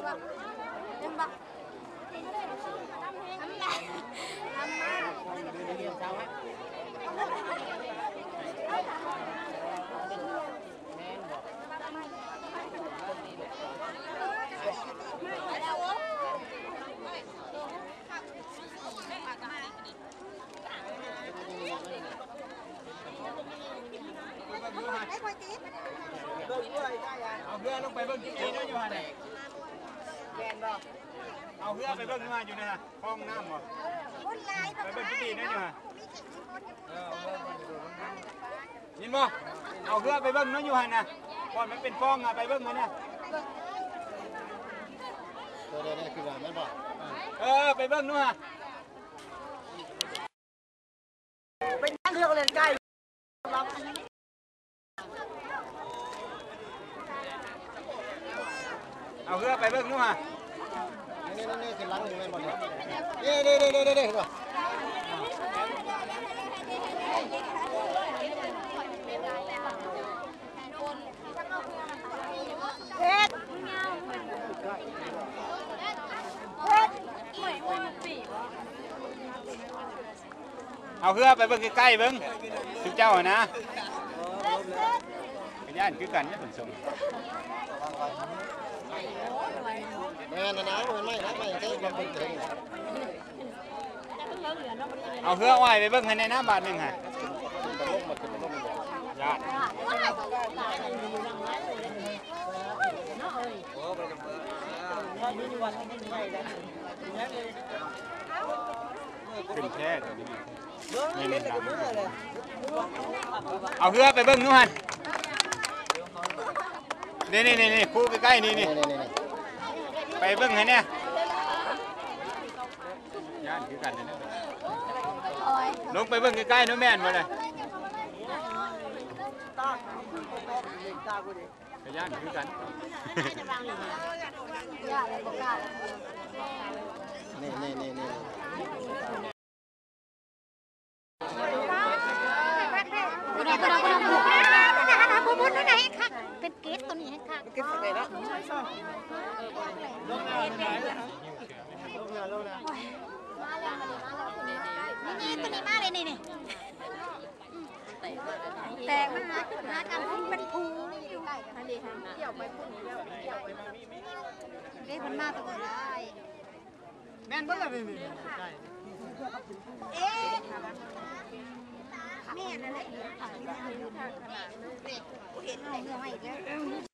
ເອົາເຮືອລົງໄປເບິ່ງຈຸດນີ້ເນາະຢູ່ຫັ້ນນະ ແມ່ນບໍ່? ເອົາເຮືອໄປເບິ່ງຢູ່ຫັ້ນ ຢູ່ໃນຫັ້ນ ຄອງນ້ຳບໍ່? ໄປເບິ່ງຈຸດນີ້ເນາະຢູ່ຫັ້ນ ຍິນບໍ່? ເອົາເຮືອໄປເບິ່ງເນາະຢູ່ຫັ້ນນະ ບ່ອນມັນເປັນຟອງນະ ໄປເບິ່ງຫັ້ນນະ ເອີ ໄປເບິ່ງເນາະ ເປັນຫຍັງຄືເຂົາເລ່ນໄກ່? ເອົາເຮືອໄປເບິ່ງດູຫາ ນີ້ໆໆ ຂຶ້ນຫຼັງນີ້ແມ່ນບໍ່ນີ້? ນີ້ໆໆໆ ເຫັນບໍ່? ເຮັດ ເຮັດ ເອົາເຮືອໄປເບິ່ງໃກ້ໆ ເບິ່ງ ຊຸມເຈົ້າຫັ້ນນະ ກະຢ້ານຄືກັນເດ້ ເພິ່ນສົ່ງ ແມ່ນນະ ເອົາເຮືອອ້ອຍໄປເບິ່ງໃຫ້ແດ່ນະ ບາດໜຶ່ງຫັ້ນ ຢ້ານ ຂຶ້ນແທ້ ເອົາເຮືອໄປເບິ່ງດູຫັ້ນ ນີ້ໆໆ ຄູ່ໃກ້ໆ ນີ້ໆ ໄປເບິ່ງໃຫ້ແດ່ ຢ້ານຄືກັນເດ້ ລົງໄປເບິ່ງໃກ້ໆ ດູແມ່ນບໍ່ລະ ກະຢ້ານຄືກັນ ນີ້ໆໆໆ ເປັນເກດໂຕນີ້ແຮງຄັກ ເກັບໃສ່ເນາະ ນີ້ໆ ໂຕນີ້ມາເລີຍນີ້ໆ. ແຕກ ມັນຫາ ຫາກັນ ມັນເປັນພູຢູ່ ອັນນີ້ຫັ້ນ ກ່ຽວໄປພຸ້ນແລ້ວ ກ່ຽວໄປ ເດ້ ເພິ່ນມາແຕ່ບໍ່ໄດ້ ແມ່ນເບິດລະນີ້ ເອະ ແມ່ນຫັ້ນແຫຼະ ເຫັນແລ້ວ.